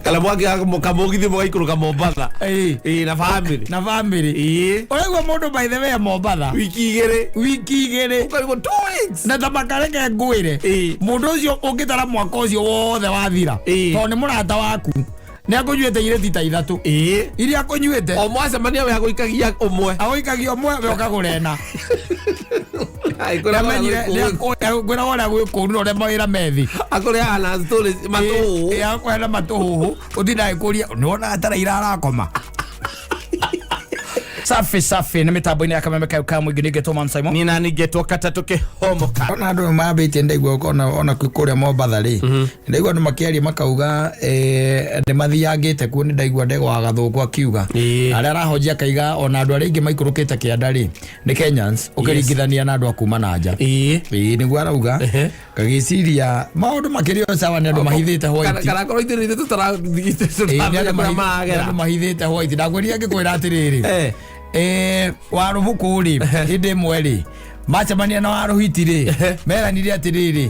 Kana mwaki kamũgithi mũgaikũrũka Mombatha. Ĩĩ. Ĩĩ, na family. Na family. Ĩĩ. Ũraigua mũndũ, by the way, Mombatha wiki 2. Wiki 2. Ũkarigwo 2 weeks. Na ta makareke ngwĩre, mũndũ ũcio ũngĩtara mwaka ũcio wothe wathira, tondũ nĩ mũrata waku, nĩ akũnyuĩte irĩti ta ithatũ iria akũnyuĩte. O mwacemania we agũikagia ũmwe. Agũikagia ũmwe, we ũkagũra ĩna. Ai, kũrĩa Nĩamenyire. gwĩ kũũru. Ngwĩraga ũrĩa gwĩ kũũru na ũrĩa mawĩra methi. Akũrĩaga na stories matũhũhũ. Akwenda matũhũhũ, ũtinda agĩkũria nĩwonaga ta Raila arakoma. Safi safi, nĩ mĩtambo-inĩ ya Kameme kayo ka mũingĩ, nĩngetwo Man Simon. Niĩ nani ngetwo katatũ kĩhomoka. Ona andũ mambĩtie, ndaigua ona kũrĩa Mombatha rĩ, ndaigua andũ makĩaria makauga nĩ mathiangĩte kuo. Nĩ ndaigua ndegwa wa Gathũngũ akiuga arĩa arahonjia akaiga ona andũ arĩa aingĩ maikũrũkĩte kĩanda rĩ nĩ Kenyans ũkĩringithania na andũ a kuma na nja. Ĩĩ, nĩguo arauga. Ngagĩciria maũndũ makĩrĩ o sawa, nĩ andũ mahithĩte white. Kana korwo ithuĩ nĩ ithuĩ Ĩĩ, nĩ andũ tũtarathiĩ nĩ maragera. andũ mahithĩte white. Ndakwĩrire ngĩkwĩra atĩrĩrĩ, warũbũkũ rĩ, hĩndĩ ĩmwe rĩ macemania na warũhiti rĩ, meranire atĩrĩrĩ,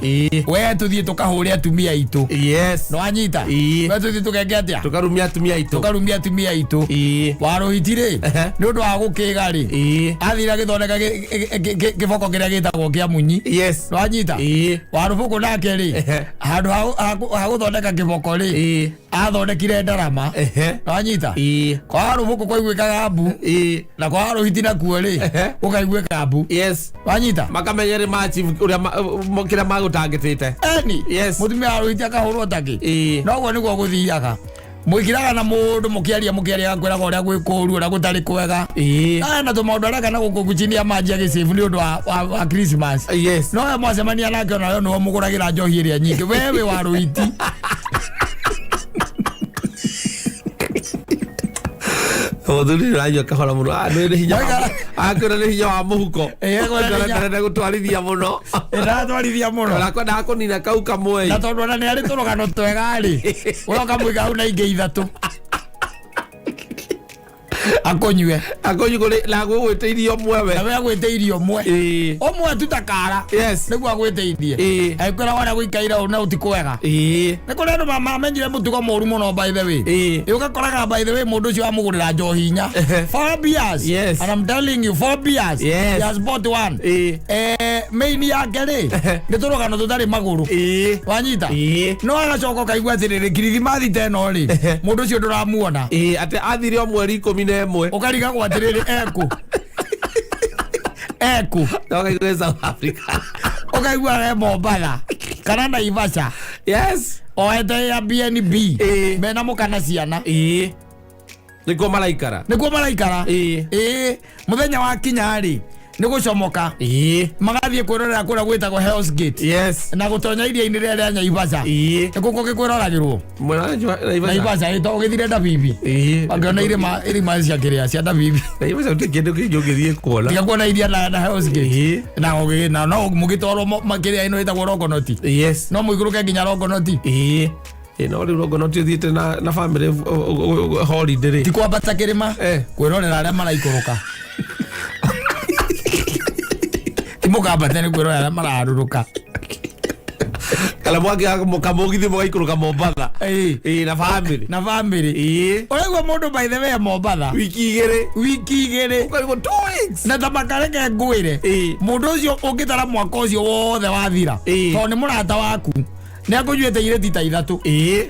we tũthiĩ tũkahũre atumia aitũ. Nĩwanyita? We tũthiĩ tũgeke atĩa? Tũkarumia atumia aitũ. Tũkarumia atumia aitũ. Warũhiti rĩ, nĩ ũndũ wa gũkĩga rĩ, athire agĩthondeka kĩboko kĩrĩa gĩtagwo kĩa munyi. Nĩwanyita? Warũbũkũ nake rĩ, handũ ha gũthondeka kĩboko rĩ, athondekire ndarama. Nĩwanyita? Kwa warũbũkũ kwaiguĩkaga mbu, na kwa warũhiti nakuo rĩ, gũkaiguĩka mbu. Wanyita? Makamenya rĩ machieve ũrĩa kĩrĩa magũtangĩtĩte. Eni. Mũtumia wa rũhiti akahũrwo takĩ. Noguo nĩguo gũthiaga, mũikiraga na mũndũ mũkĩaria mũkĩaria, agakwĩraga ũrĩa gwĩ kũũru, ũrĩa gũtarĩ kwega. Aya na tũmaũndũ areka na gũkũ chini ya manjia gĩcĩbu nĩ ũndũ wa Christmas. No we mwacemania nake onawe nĩwe mũgũragĩra njohi ĩrĩa nyingĩ, we wĩ wa rũhiti. Mũthuri ũranyua kahora mũno. Ah, nĩ hinya akwĩra nĩ hinya wa mũhuko. Ekwĩra nĩ hinya- Ndarenda gũtwarithia mũno. Ndatwarithia mũno. Arakwendaga kũnina kau kamwe. Na tondũ ona nĩ arĩ tũrũgano twega rĩ, we ũkamũiga hau na ingĩ ithatũ akũnyue. Akũnyue kũrĩ na gũgwĩtĩirie ũmwe we. Na we agwĩtĩirie ũmwe. Ũmwe tu ta kara. Nĩguo agwĩtĩirie. Agĩkwĩra wona gũikaire ũũ na ũti kwega. Nĩ kũrĩ andũ mamenyire mũtugo mũru mũno, by the way. Ĩ, ũgakoraga, by the way, mũndũ ũcio amũgũrĩra njohi inya, four beers. And I'm telling you, four beers. He has bought one. Main yake rĩ nĩ tũrũgano tũtarĩ magũrũ. Wanyita? No agacoka ũkaigua atĩrĩrĩ, kirithimathi ta ĩno rĩ, mũndũ ũcio ndũramuona. Ĩĩ, atĩ athire o mweri 11. Ũkarigagwo atĩrĩrĩ, ekũ ekũ? Ũkaigua South Africa. Ũkaigua e Mombatha kana Naivasha. Oete Airbnb mena mũka na ciana. Ĩĩ, nĩkuo maraikara. Nĩkuo maraikara. Ĩĩ, mũthenya wa kinya rĩ, nĩ gũcomoka magathiĩ kwĩrorera kũrĩa gwĩtagwo Hell's Gate na gũtonya iria-inĩ rĩrĩa rĩa Naivasha. Nĩkuo kũngĩ kwĩroragĩrwo. Mwena wa Naivasha. Naivasha, ĩ, to ũgĩthire Ndabibi. Angĩona irĩma irĩma cia kĩrĩa cia Ndabibi. Naivasha gũtirĩ kĩndũ kĩngĩ ũngĩthiĩ kuona. Tiga kuona iria na Hell's Gate. Na na no mũgĩtwarwo kĩrĩa ĩno ĩtagwo Rongonoti. No mũikũrũke nginya Rongonoti. Ĩĩ, no rĩu Rongonoti ũthiĩte na family holiday rĩ, ti kwambata kĩrĩma, kwĩrorera arĩa maraikũrũka. Ti mũkambate, nĩ kwĩrorera arĩa mararũrũka. Kana mwaki kamũgithi mũgaikũrũka Mombatha. Ĩĩ, na family. Na family. Ũraigua mũndũ, by the way, Mombatha wiki 2. Wiki 2. Ũkarigwo 2 weeks. Na ta makareke ngwĩre, mũndũ ũcio ũngĩtara mwaka ũcio wothe wathira, tondũ nĩ mũrata waku, nĩ akũnyuĩte irĩti ta ithatũ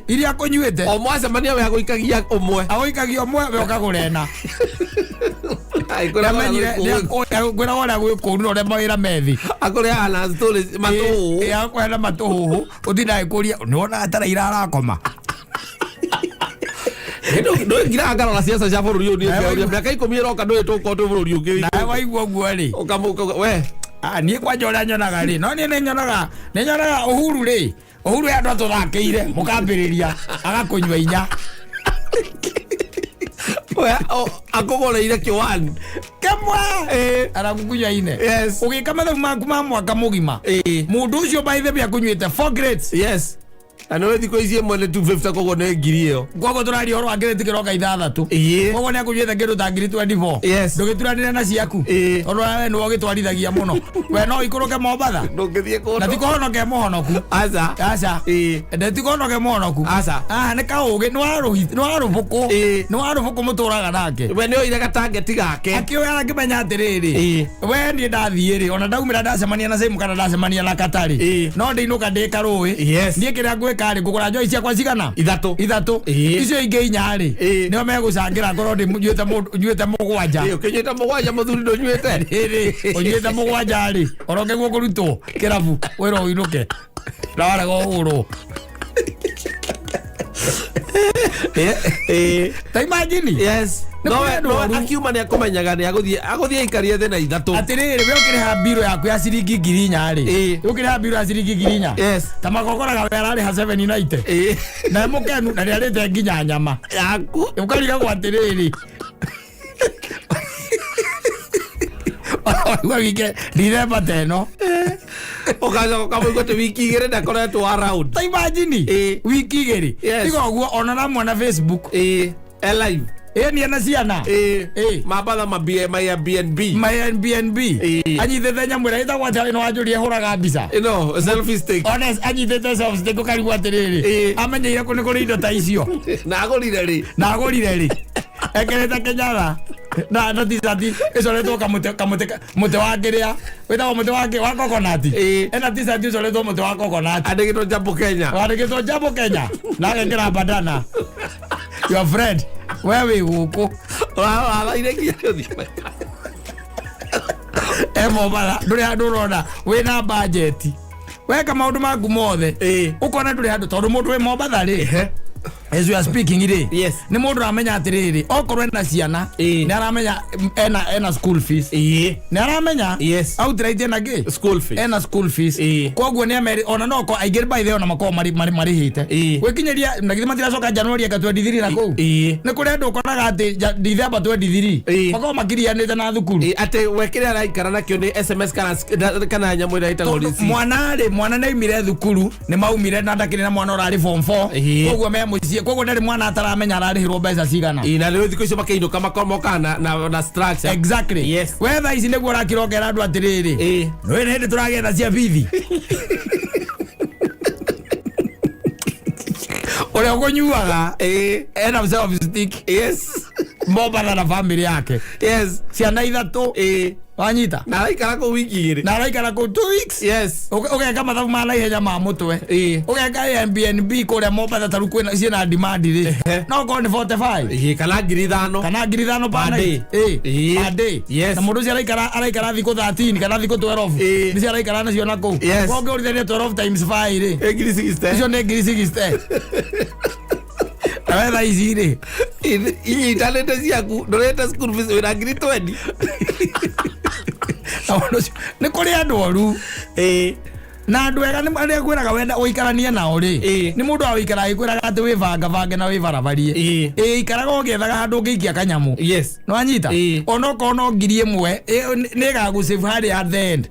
iria akũnyuĩte. O mwacemania we agũikagia ũmwe. Agũikagia ũmwe, we ũkagũra ĩna. Ai, kũrĩa Nĩamenyire. gwĩ kũũru. Ngwĩraga ũrĩa gwĩ kũũru na ũrĩa mawĩra methi. Akũrĩaga na stories matũhũhũ. Ĩ, akwenda matũhũhũ, ũtinda agĩkũria nĩwonaga ta Raila arakoma. Ndũngiraga ngarora ciaca cia bũrũri ũyũ niĩ ngeuria mĩaka 10 ĩroka ndũĩ tũkorwo twĩ bũrũri ũngĩ. Nawe waigua ũguo rĩ, we. Ah, niĩ kwanja ũrĩa nyonaga rĩ, no niĩ nĩ nyonaga Uhuru rĩ, Uhuru andũ atũthakĩire mũkambĩrĩria agakũnyua inya. We akũgũrĩire kĩwani kĩmwe, arakukunyua ine. Ũgĩka mathabu maku ma mwaka mũgima, mũndũ ũcio by the way akũnyuĩte four crates. Na nĩ thikũ ici ĩmwe nĩ 250, koguo nĩ ngiri ĩyo. Koguo tũraria ũhoro wa ngirĩti kĩroka ithathatũ. Koguo nĩ akũnyuĩte kĩndũ ta ngiri 24. Ndũgĩturanĩre na ciaku. Tondũ we nĩwe ũgĩtwarithagia mũno, we no ikũrũke Mombatha. Ndũngĩthiĩ kũndũ. Na ti kũhonoke mũhonoku. Aca. Aca. Ndeti kũhonoke mũhonoku. Aca. Ah, nĩ kaũgĩ, nĩ warũbũkũ. Nĩ warũbũkũ mũtũraga nake. We nĩ oire gatangeti gake. Akĩoya akĩmenya atĩrĩrĩ, we niĩ ndathiĩ rĩ, ona ndaumĩra ndacemania na Saimu kana ndacemania na Katarĩ, no ndĩinũka ndĩ karũĩ. Niĩ kĩrĩa ngwĩka rĩ, ngũgũra njohi ciakwa cigana? Ithatũ. Ithatũ. Icio ingĩ inya rĩ, nĩo megũcangĩra ngorwo ndĩ nyuĩte mũgwanja. Ũkĩnyuĩte mũgwanja, mũthuri, ndũnyuĩte. Rĩrĩ ũnyuĩte mũgwanja rĩ, oroke guo kũrutwo kĩrabu wĩra ũinũke na warega ũhũrwo. Ta imagine. Nĩ No kũrĩ andũ no oru. Akiuma nĩ akũmenyaga nĩ agũthiĩ aikarie thĩ na ithatũ. Atĩrĩrĩ, we ũkĩrĩha mbiro yaku ya ciringi 4,000 rĩ, ũkĩrĩha mbiro ya ciringi 4,000, ta makokoraga we ararĩha 790 na mũkenu na nĩarĩte nginya nyama yaku. Ũkarigagwo atĩrĩrĩ, waigua wike ndithemba ta ĩno. Ũgacoka ũkamũigua atĩ wiki 2 ndakoretwo around. Ta imagine, wiki 2. Tiga ũguo, ona namwona Facebook. E live. Ĩ niĩ na ciana. Mambatha ma ma Airbnb. Ma Airbnb. Anyitĩte nyamũ ĩrĩa ĩtagwo atĩa ĩno wanjũria ĩhũraga mbica? Ĩno selfie stick. Honest, anyitĩte selfie stick, ũkarigwo atĩrĩrĩ, amenyeire kũ nĩ kũrĩ indo ta icio? Na agũrire rĩ? Na agũrire rĩ? Ekĩrĩte kĩnyatha na t-shirt ĩcoretwo kamũtĩ kamũtĩ mũtĩ wa kĩrĩa wĩtagwo mũtĩ wa wa coconut. Ena t-shirt ĩcoretwo mũtĩ wa coconut. Andĩkĩtwo Jambo Kenya. Wandĩkĩtwo Jambo Kenya na agekĩra bandana. Your friend, we wĩ gũkũ. Wathaire nginya gũthiĩ. E Mombatha ndũrĩ handũ ũrona wĩna bajeti weka maũndũ maku mothe, ũkona ndũrĩ handũ, tondũ mũndũ wĩ Mombatha rĩ, as we are speaking rĩ, nĩ mũndũ ũramenya atĩrĩrĩ, okorwo ena ciana, nĩ aramenya ena school fees, nĩ aramenya outright ena kĩ? School fees. Ena school fees. Koguo nĩ ameri ona no ko aingĩ by the way ona makoragwo marĩhĩte gwĩkinyĩria na githĩ matiracoka January aka 23 na kũu. Nĩ kũrĩ andũ ũkoraga atĩ December 23 makoragwo makirianĩte na thukuru. Atĩ we kĩrĩa araikara nakĩo nĩ SMS kana nyamũ ĩrĩa ĩtagwo Tondũ receipt. mwana rĩ, mwana nĩ aumire thukuru, nĩ maumire na ndakĩrĩ na mwana ũrarĩ form 4. Koguo me mũciĩ, koguo ndarĩ mwana ataramenya ararĩhĩrwo mbeca cigana. Na rĩu thikũ icio makĩinũka mokaga na structure. Exactly. We thaa ici nĩguo ũrakĩrokera andũ atĩrĩrĩ, nĩ nĩ hĩndĩ tũragetha cia bithi ũrĩa ũkũnyuaga ena selfie stick Mombatha na family yake, ciana ithatũ, wanyita? Na araikara kũu wiki 2. Na araikara kũu 2 weeks. Ũgeka mathabu ma naihenya ma mũtwe, ũgeka Airbnb kũrĩa Mombatha tarĩu kwĩna ciĩna demand rĩ, no korwo nĩ 45 Kana 5,000. Kana 5,000 per Per night. day. Per day. Na mũndũ ũcio araikara thikũ 13 kana thikũ 12. Nĩcio araikara nacio na kũu. Koguo ũngĩhũrithania 12 times 5 rĩ, Ngiri 60. icio nĩ ngiri 60, na we thaa ici rĩ, Inyitanĩte ciaku, ndũrĩte school fees, wĩna ngiri 20. Na ũndũ ũcio nĩ kũrĩ andũ oru na andũ ega nĩ arĩa ngwĩraga wenda ũikaranie nao rĩ, nĩ mũndũ wa wĩikara agĩkwĩraga atĩ wĩbangabange na wĩbarabarie. Ĩ ikaraga ũgĩethaga handũ ũngĩikia kanyamũ. Nĩwanyita? Onokorwo no 1,000 nĩ ĩgagũsave harĩa at the end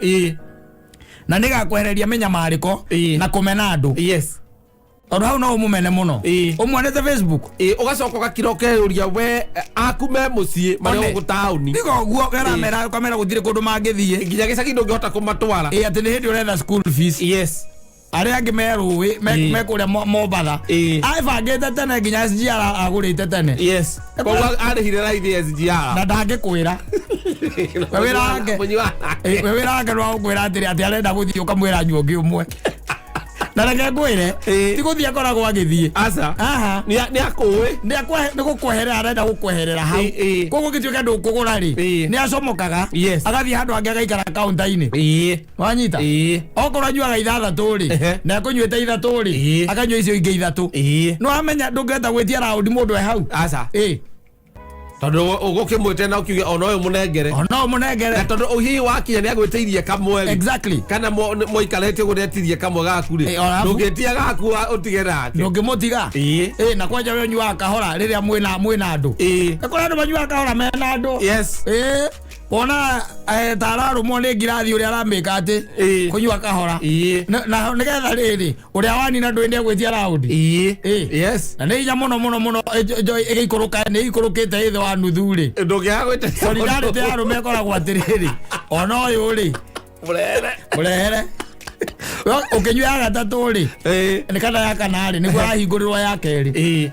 na nĩ ĩgakwehereria mĩnyamarĩko na kũmena andũ, tondũ hau no ũmũmene mũno ũmuonete Facebook. Ũgacoka ũgakira ũkeyũria we aku me mũciĩ marĩ One. gũkũ taũni. Tiga ũguo, we ũramera ũkamera gũtirĩ kũndũ mangĩthiĩ. Nginya gĩcagi ndũngĩhota kũmatwara. Ĩ atĩ nĩ hĩndĩ ũretha school fees, arĩa angĩ me rũĩ me kũrĩa Mombatha, abangĩte tene nginya SGR agũrĩte tene. Koguo arĩhire raithi SGR. Na ndangĩkwĩra. We wĩra wake. Mũnyua. We wĩra wake nĩ wagũkwĩra atĩrĩ atĩ arenda gũthiĩ, ũkamwĩra nyua ũngĩ ũmwe, na reke ngwĩre, ti gũthiĩ akoragwo agĩthiĩ. Aca. Aha. Nĩ akũĩ. Nĩ gũkweherera arenda gũkweherera hau. Koguo gĩtuĩke ndũkũgũra rĩ, nĩ acomokaga, agathiĩ handũ hangĩ agaikara kaunta-inĩ. Wanyita? Okorwo anyuaga ithathatũ rĩ, na ekũnyuĩte ithatũ rĩ, akanyua icio ingĩ ithatũ. Nĩ wamenya ndũngĩhota gwĩtia raundi mũndũ e hau. Aca, tondũ ũgũkĩmwĩte na ũkiuge ona ũyũ mũnengere. Ona Na ũmũnengere. Tondũ hihi wakinya nĩ agwĩtĩirie kamwe rĩ, kana mũikarĩte ũguo nĩetirie kamwe gaku rĩ, Ona ndũngĩtia gaku ũtige nake. Ndũngĩmũtiga. Na kwanja we ũnyuaga kahora rĩrĩa mwĩna andũ. Nĩ kũrĩ andũ manyuaga kahora mena andũ. Wona ta ararũmwo nĩ ngirathi ũrĩa aramĩka atĩ Ĩĩ. kũnyua kahora. Ĩĩ. Na nĩgetha rĩrĩ ũrĩa wanina ndũĩ nĩ egwĩtia raundi. Ĩĩ. Ĩĩ. Yes. Na nĩ hinya mũno mũno mũno ĩgĩikũrũka nĩ ĩikũrũkĩte ĩ thĩ wa nuthu rĩ. Ndũngĩaga gwĩtĩria Solidarity ya arũme ĩkoragwo atĩrĩrĩ, ona ũyũ rĩ mũrehere. Mũrehere. We ũkĩnyua ya gatatũ rĩ, Ĩĩ. nĩ kana ya kana rĩ, nĩguo ahingũrĩrwo ya kerĩ. Ĩĩ.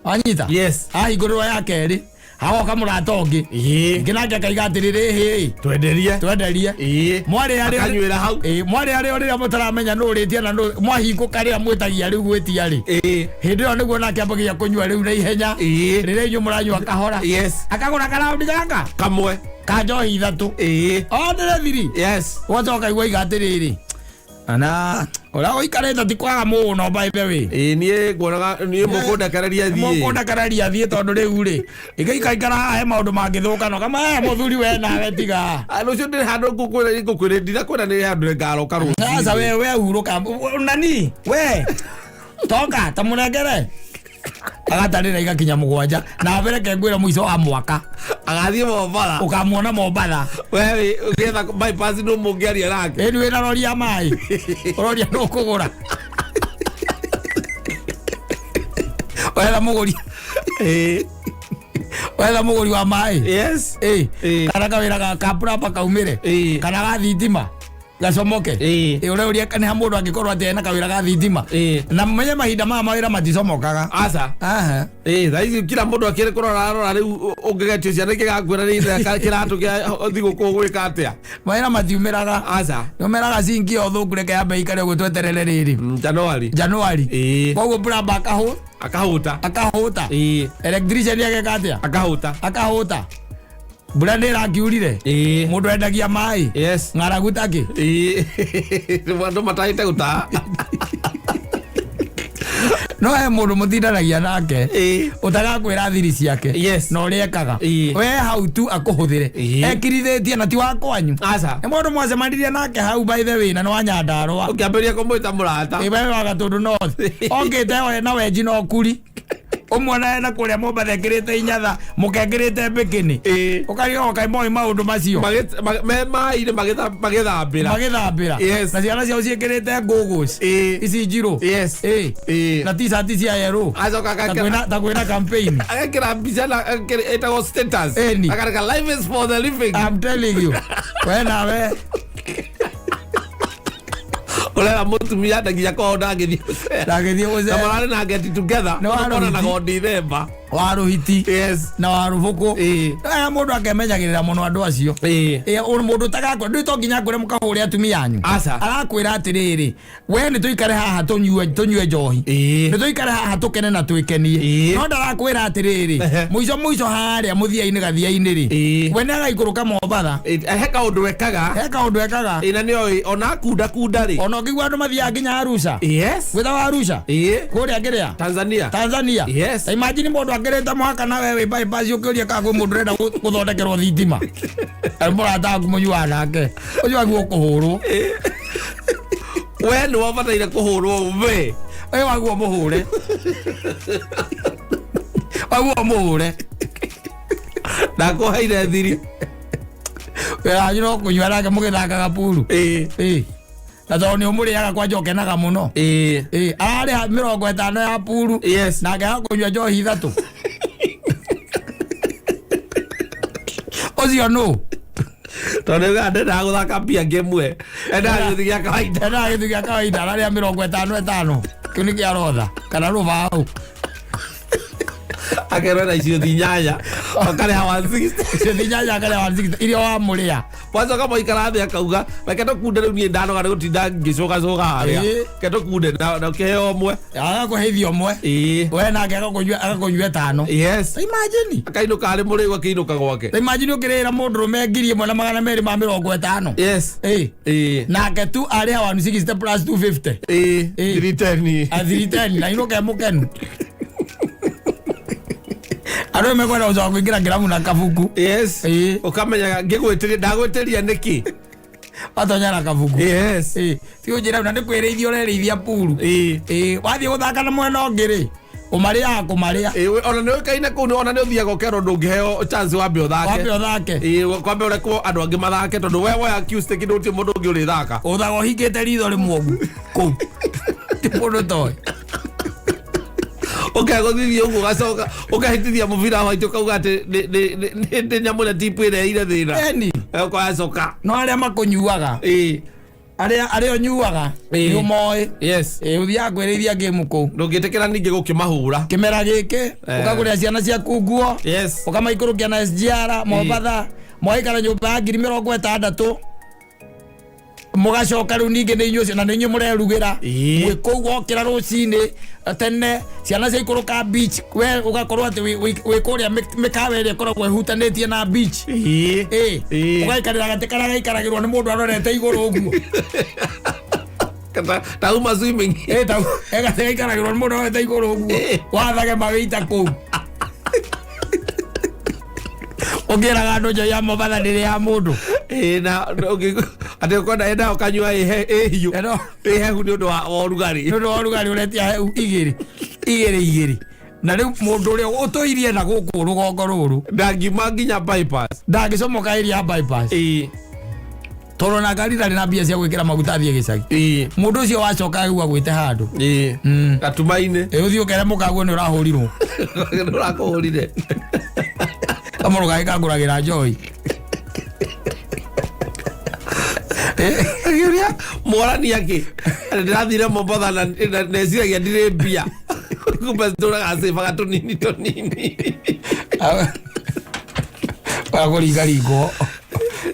Wanyita? Yes. Ahingũrĩrwo ya kerĩ, hagoka mũrata ũngĩ. Ĩĩ. Ũngĩ nake akaiga atĩrĩrĩ, hĩ, Twenderie. twenderie. Ĩĩ. Mwarĩ arĩa Akanyuĩra hau. Ĩĩ, mwarĩ arĩa rĩrĩa mũtaramenya nũ ũrĩtie na nũ mwahingũka rĩrĩa mwĩtagia rĩu gwĩtia rĩ. Ĩĩ. Hĩndĩ ĩyo nĩguo nake ambagia kũnyua rĩu na ihenya. Ĩĩ. Rĩrĩa inyuĩ mũranyua kahora. Yes. Akagũra karaundi gaka Kamwe. ka njohi ithatũ. Ĩĩ. Othe thiri. Yes. Ũgacoka igua iga atĩrĩrĩ, ana ũrĩa ũikarĩte ti kwaga mũno, by the way. Ĩĩ, niĩ nguonaga niĩ mũkũndekereria thiĩ. Mũkũndekereria thiĩ tondũ rĩu rĩ ĩgĩikaikara haha he maũndũ mangĩthũka no kama mũthuri we nawe tiga. Ah, rũciũ ndĩrĩ handũ ngũkwĩra ngũkwĩra ndirakwĩra nĩ handũ ngaroka rũciũ. Sasa we hurũka nani we toka ta mũnengere agatarĩra igakinya 7 na mbere ngwĩra mũico wa mwaka Agathiĩ Mombatha. Ũkamuona Mombatha. We ũgĩetha bypass nũ mũngĩaria nake. Ĩni wĩna rori ya maĩ ũroria nũ ũkũgũra wetha mũgũri. Ĩĩ. Wetha mũgũri wa maĩ. Yes. Ĩ. Ĩĩ. Kana kawĩra ka plumber kaumĩre. Ĩĩ. Kana ga thitima gacomoke. Ĩĩ. Ĩ, ũreuria nĩ ha mũndũ angĩkorwo atĩ ena kawĩra ga thitima. Ĩĩ. Na menye mahinda maya mawĩra maticomokaga. Aca. Aha. Ĩĩ, thaa ici kila mũndũ akĩrĩ kũrora arora rĩu ũngĩgetio ciana ikĩgakwĩra nĩ kĩratũ kĩa thigũkũ ũgwĩka atĩa. Mawĩra matiumĩraga. Aca. Nĩũmeraga cingi o thũku reke yambe ikare ũguo tweterere rĩrĩ. January. January. Ĩĩ. Koguo plumber Akahũta. Akahũta. Ĩĩ. Electrician ageka atĩa? Akahũta. Akahũta. Mbura nĩ ĩrakiurire. Ĩĩ. Mũndũ endagia maĩ. Yes. Ng'aragu takĩ. Ĩĩ. Andũ matahĩte gũtaha. No he mũndũ mũtindanagia nake Ĩĩ. ũtagakwĩra thiri ciake. Yes. Na ũrĩa ekaga. Ĩĩ. We hau tu akũhũthĩre. Ĩĩ. Ekirithĩtie na ti wa kwanyu. Aca. Nĩ mũndũ mwacemanirie nake hau, by the way, na nĩ wa Nyandarũa. Ũkĩambĩrĩria kũmwĩta mũrata. Ĩ, we wa Gatũndũ North okĩte we na wenji na ũkuri ũmwe na kũrĩa Mombatha ekĩrĩte inyatha mũkekĩrĩte mbĩkĩni. Ĩĩ. Ũkariga kaĩ moĩ maũndũ macio. Me maĩ-inĩ magĩthambĩra. Magĩthambĩra. Yes. Na ciana ciao ciĩkĩrĩte ngũgũci Ĩĩ. ici njirũ. Yes. Ĩ. Ĩĩ. Na t-shirt cia yerũ. Acoka ta agekĩra kwĩna campaign. Agekĩra mbica na ĩtagwo status. Ĩni. Akareka "Life is for the living". I'm telling you, we nawe. Ũrera mũtumia nginya kwao ndangĩthiĩ gũcera. Ndangĩthiĩ Na gũcera. mararĩ na get together. Nĩ wa Makonanaga rũhiti. o December. Wa rũhiti. Yes. Na wa rũbũkũ. Ĩĩ. Aya mũndũ akemenyagĩrĩra mũno andũ acio. Ĩĩ. Ĩ, mũndũ ũtagakwĩra ndũĩ to nginya akwĩre mũkahũre atumia anyu. Aca. Arakwĩra atĩrĩrĩ, we nĩ tũikare haha tũnyue njohi, Ĩĩ. nĩ tũikare haha tũkene na twĩkenie. Ĩĩ. No ndarakwĩra atĩrĩrĩ, Ehe. mũico mũico harĩa mũthia-inĩ gathia-inĩ rĩ, Ĩĩ. we nĩ agaikũrũka Mombatha. Ĩ, he kaũndũ ekaga. He kaũndũ ekaga. Ĩ, na nĩoĩ ona akunda kunda rĩ. Ona ũngĩigua andũ mathiaga nginya Arusha. Yes. Gwĩtagwo Arusha. Ĩĩ. Kũrĩa kĩrĩa Tanzania. Tanzania. Yes. Ta imagine mũndũ akĩrĩte mũhaka na we wĩ bypass ũkĩũria kana kwĩ mũndũ ũrenda gũthondekerwo thitima. Arĩ mũrata waku mũnyuaga nake ũcio waguo ũkũhũrwo. We nĩ wabataire kũhũrwo we. Ĩ, waguo mũhũre, waguo mũhũre. Ndakũheire thiri. Wĩranyu no kũnyua nake mũgĩthakaga puru. Ĩĩ. Ĩ, na tondũ nĩ ũmũrĩaga kwanja ũkenaga mũno. Ĩĩ. Ĩ, ararĩha 50 ya puru. Yes. Nake agakũnyua njohi ithatũ ũcio nũ. Tondũ nĩugaga ndendaga gũthaka mbia ngĩmwe, endaga gĩthĩ gĩa kawaida. Endaga gĩthu gĩa kawaida, ararĩha 50 50, kĩu nĩ kĩa rotha kana rũbaũ. Akerwo na icio 8 akarĩha 160. Icio 8 akarĩha 160 iria wamũrĩa. Wacoka mwaikara thĩ akauga reke tũkunde rĩu, niĩ ndanoga nĩ gũtinda ngĩcũgacũga harĩa. Ĩĩ. Reke tũkunde na ũkĩheo ũmwe. Agakũheithia ũmwe. Ĩĩ. We nake agakũnyua ĩtano. Yes. Ta imagine. Akainũka arĩ mũrĩu akĩinũka gwake. Ta imagine ũkĩrĩra mũndũrũme 1250. Yes. Ĩ. Ĩĩ. Nake tu arĩha 160 plus 250. Ĩĩ. Ĩĩ. 310. 310 na inũke mũkenu. Andũ mekwenda gũcoka kũingĩra kĩrabu na kabuku. Yes. Ĩĩ. Ũkamenya ngĩgwĩtĩria ndagwĩtĩria nĩkĩ. Watonya na kabuku. Yes. Ĩ, ti ũnjĩra na nĩ kwĩrĩithia ũrerĩithia puru. Ĩĩ. Ĩ, wathiĩ gũthaka na mwena ũngĩ rĩ, Kũmarĩaga kũmarĩa. Ĩ, ona nĩ ũĩkaine kũu ona nĩ ũthiaga ũkerwo ndũngĩheo chance wambe ũthake. Wambe ũthake. Ĩ, kwambe ũrekwo andũ angĩ mathake tondũ we woya acoustic ndũtirĩ mũndũ ũngĩ ũrĩthaka. Ũthaga ũhingĩte ritho rĩmwe ũguo kũu ti mũndũ toĩ. Ũkegũthithia ũguo ũgacoka ũkahĩtithia mũbira wa itũ ũkauga atĩ nĩ nyamũ ĩrĩa tipu ĩrĩa ire thĩna. Eni. Ũkacoka. No arĩa makũnyuaga. Ĩ. Arĩa ũnyuaga Ĩ. nĩ ũmoĩ. Yes. Ĩ, ũthiaga kwĩrĩithia game kũu. Ndũngĩtĩkĩra ningĩ gũkĩmahũra. Kĩmera gĩkĩ ũkagũrĩra ciana ciaku nguo. Yes. Ũkamaikũrũkia na SGR Mombatha, mwaikara nyũmba ya 60,000, mũgacoka rĩu ningĩ nĩ inyuĩ na nĩ inyuĩ mũrerugĩra. Ĩ. Mwĩ kũu wokĩra rũcinĩ tene, ciana ciaikũrũka beach, we ũgakorwo atĩ wĩ kũrĩa mĩkawa ĩrĩa ĩkoragwo ĩhutanĩtie na beach. Ĩ. Ĩ. Ĩ. Ũgaikarĩra gatĩ karĩa gaikaragĩrwo nĩ mũndũ arorete igũrũ ũguo. Ta uma swimming. Ĩ, ta gatĩ gaikaragĩrwo nĩ mũndũ arorete igũrũ ũguo. Ĩ. Wathage magĩita kũu. Ũngĩraga andũ njohi ya Mombatha ndĩrĩ ya mũndũ. Ĩ, na atĩ ũkwenda ĩna ũkanyua ĩhiũ. Ĩno. Ĩhehu nĩ ũndũ wa ũrugarĩ. Nĩ ũndũ wa ũrugarĩ ũretia hehu igĩrĩ. Igĩrĩ igĩrĩ. Na rĩu mũndũ ũrĩa ũtũirie na gũkũ rũgongo rũrũ. Ndangiuma nginya bypass. Ndangĩcomoka area ya bypass. Ĩ. Tondũ na ngari ndarĩ na mbia cia gwĩkĩra maguta athiĩ gĩcagi. Ĩ. Mũndũ ũcio wacoka aigua gwĩte handũ. Ĩ. Gatumainĩ. Ĩ, ũthiĩ ũkere mũkaguo nĩ ũrahũrirwo. Nĩ ũrakũhũrire. Kamũrũ gake kangũragĩra njohi. Akĩũria mwarani akĩ ndĩrathire Mombatha na neciragia ndirĩ mbia. Kumbe tũraga cĩbaga tũnini tũnini. Wakũringaringwo.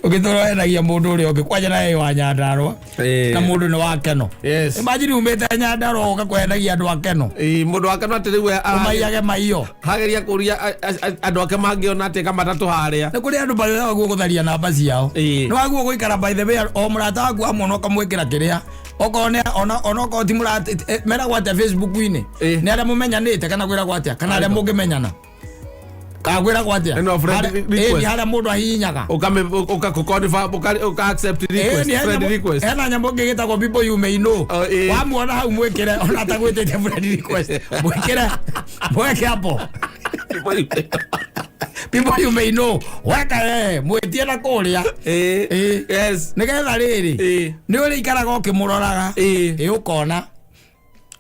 Ũngĩtũra wenagia mũndũ ũrĩa ũngĩ kwanja na wa Nyandarũa. Ĩ. Na mũndũ nĩ wa Keno. Yes. Imagine umĩte Nyandarũa ũka kwenagia andũ a Keno. Ĩ, mũndũ wa Keno atĩ rĩu Ũmaiyage maiyo. hageria kũria andũ ake mangĩona atĩ kamatatũ harĩa. Nĩ kũrĩ andũ marĩa gũtharia namba ciao. Ĩ. Nĩ waguo gũikara by the way o mũrata waku amwona ũkamwĩkĩra kĩrĩa. Okorwo nĩ ona okorwo ti mũrata meragwo atĩa Facebook-inĩ. Ĩ. Nĩ arĩa mũmenyanĩte kana kwĩragwo atĩa kana arĩa mũngĩmenyana. Kana kwĩragwo atĩa. Ĩno friend request. Ĩ, nĩ harĩa mũndũ ahihinyaga. Ũka accept request, friend request. Hena nyamũ ĩngĩ ĩtagwo people you may know. Oh, ĩ. Wamuona hau mwĩkĩre ona atagwĩtĩte friend request. Mwĩkĩre mweke hapo. People you may know. Weka mwĩtie na kũrĩa. Ĩ. Ĩ. Yes. Nĩgetha rĩrĩ Ĩ. nĩ ũrĩikaraga ũkĩmũroraga. Ĩ. Ĩ, ũkona.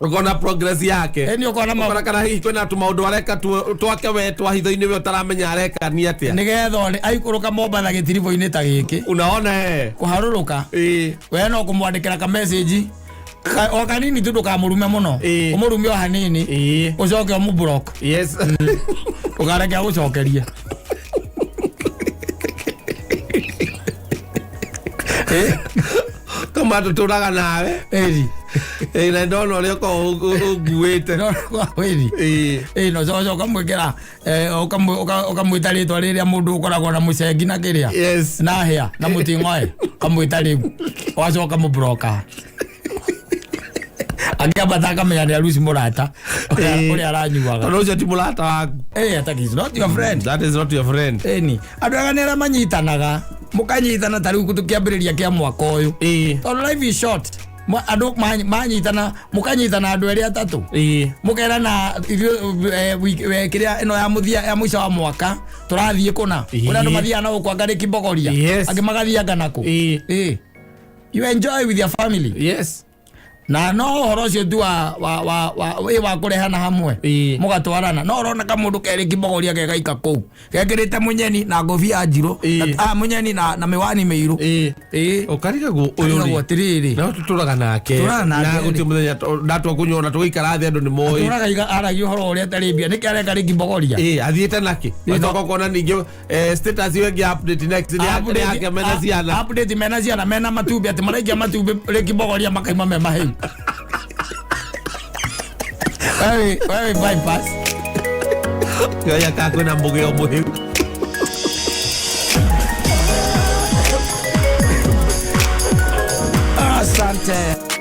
Ũkona progress yake. Ĩ, nĩ ũkona Ũkona kana hihi kwĩna tũmaũndũ areka twake we twa hitho-inĩ we ũtaramenya areka nĩ atĩa. Nĩgetha aikũrũka Mombatha gĩtiribũ-inĩ ta gĩkĩ. Unaona eh. Kũharũrũka. Ĩ. We no kũmwandĩkĩra ka message o kanini tu ndũkamũrume mũno. Ĩ. Ũmũrume o hanini. Ĩ. Ũcoke ũmũ-block. Yes. Ũkareke agũcokerie. Kama tũtũraga nawe. Ĩri. Ĩ, na ndona ũrĩa ũkoragwo ũnguĩte. No, ĩri. Ĩ. Ĩ, no ũcoke ũkamwĩkĩra, ũkamwĩta rĩtwa rĩrĩa mũndũ ũkoragwo na mũcengi na kĩrĩa. Yes. Na hĩa na mũting'oe. Ũkamwĩta rĩu. Ũgacoka ũkamũ-blocka. Angĩambata akamenya nĩ aruci mũrata Ĩ. ũrĩa aranyuaga. Tondũ ũcio ti mũrata waku. Ĩ, ataki is not your friend. That is not your friend. Ĩni, andũ ega nĩ arĩa manyitanaga mũkanyitana ta rĩu tũkĩambĩrĩria kĩa mwaka ũyũ. Ĩ. Tondũ life is short. Andũ manyitana mũkanyitana andũ erĩ atatũ. Ĩ. Mũkerana ithuĩ, kĩrĩa ĩno ya mũthia ya mũico wa mwaka tũrathiĩ kũna. Ĩ. Kũrĩ andũ mathiaga na gũkũ anga nĩ Kibogoria. Yes. Angĩ magathiĩ anga nakũ. Ĩ. Ĩ. You enjoy with your family. Yes. Na no ũhoro ũcio tu wa kũrehana hamwe. Ĩ. Mũgatwarana. No ũrona kamũndũ kerĩ Kibogoria gegaika kũu. Gekĩrĩte mũnyeni na ngobia njirũ. Ĩ. Na, mũnyeni na mĩwani mĩirũ. Ĩ. Ĩ. Ũkarigagwo ũyũ Ũkarigagwo rĩ. atĩrĩrĩ. No tũtũraga nake. Tũtũraga nake Na rĩ. gũtirĩ mũthenya ndatua kũnyua ona tũgĩikara thĩ andũ nĩ moĩ. Tũraga iga aragia ũhoro ũrĩa atarĩ mbia. Nĩkĩ areka rĩ Kibogoria? Ĩ, athiĩte nakĩ? Ũgacoka ũkona ningĩ status ĩyo ĩngĩ update next nĩ yake mena ciana. Update mena ciana mena matumbĩ atĩ maraikia matumbĩ rĩ Kibogoria makaima me mahĩu. Wewe bypass. Yoya ka kwĩna mũgĩo mũhĩu. Asante.